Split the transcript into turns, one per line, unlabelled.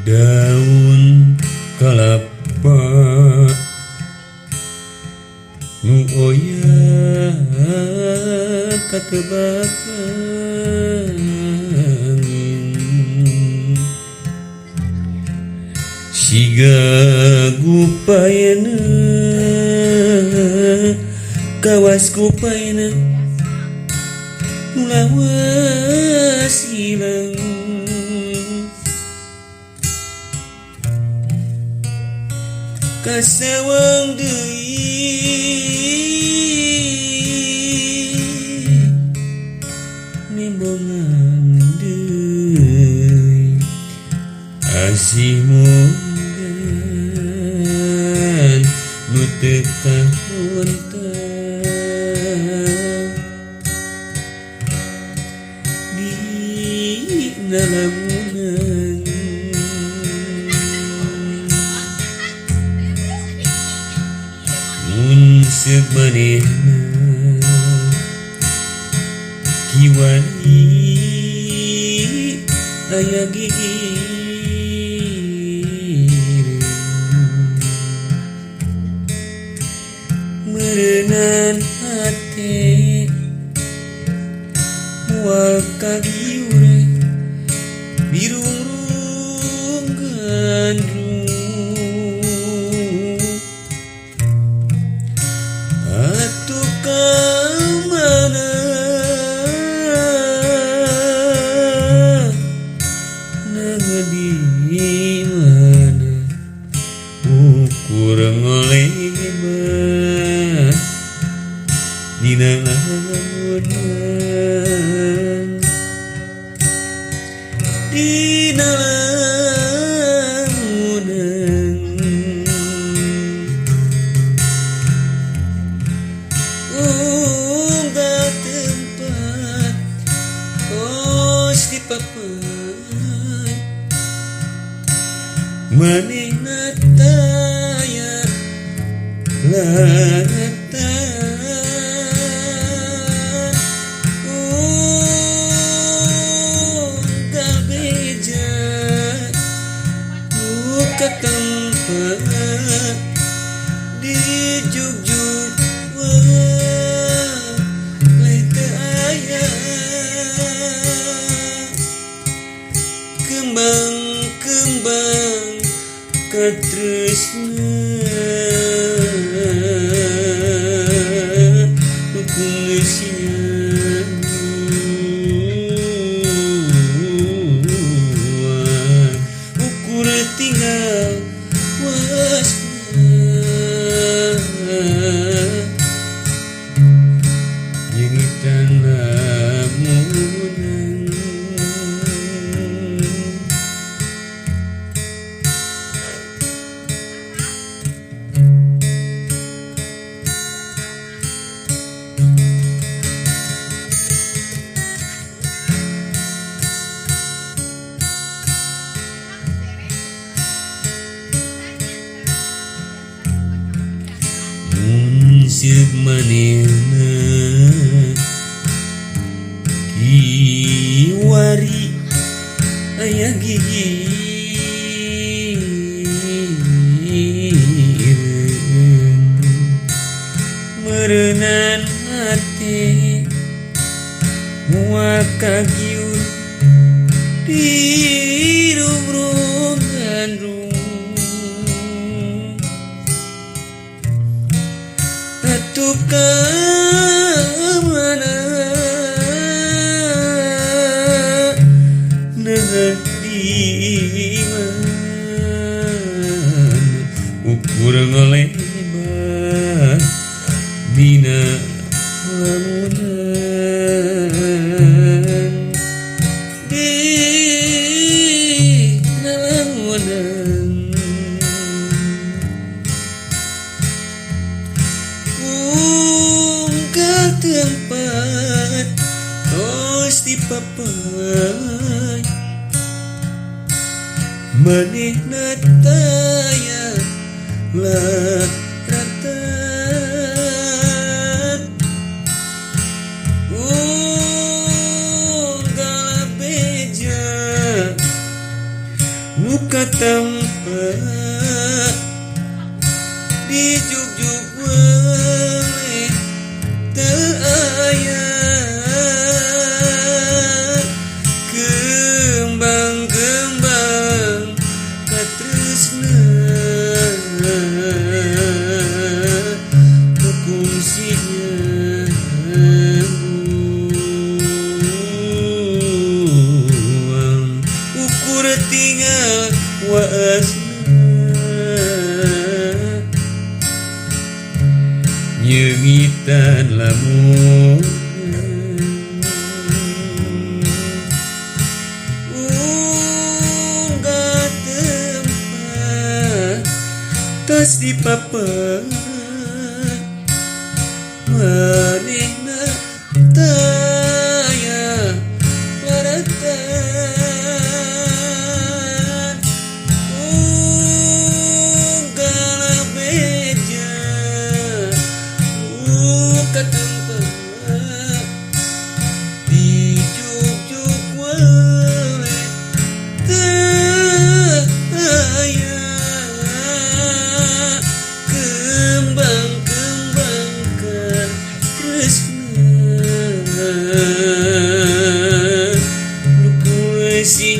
Daun kalapa nu oya katebak angin, siga gupaena kawas gupaena nu lawas hilang. Kasawang deui nimbongan deui asih munggan nu teu kahontang dina lamunan. Mun seuk manehna kiwari aya gigireun, meureunan hate moal kagiur dirungrung gandrung. Atuh ka mana nang di mana ukur ngolebah dina lamunan, dina lamunan. Unggal tempat tos dipapai manehna taya laratan. Unggal beja nu katempat dijugjug wae teu aya. Kembang-kembang katresna nu kungsi ukur tinggal wasna nyengitan lamunan. Mun seuk manehna kiwari aya gigireun, meureunan hate moal kagiur dirungrung gandrung. Atuh ka mana nang di mana ukur ngolebah dina lamunan, dina lamunan. Unggal tempat tos dipapai manehna taya laratan. Unggal beja Nu katempat dijugjug weleh teu aya, kembang-kembang katresna nu kungsi nyabuang ukur tinggal waasna, nyeungitan lamun unggah tempat tas dipapat manehna taya laratan, unggal beja nu katempat dijugjug weleh teu aya, kembang-kembang katresna nu kungsi.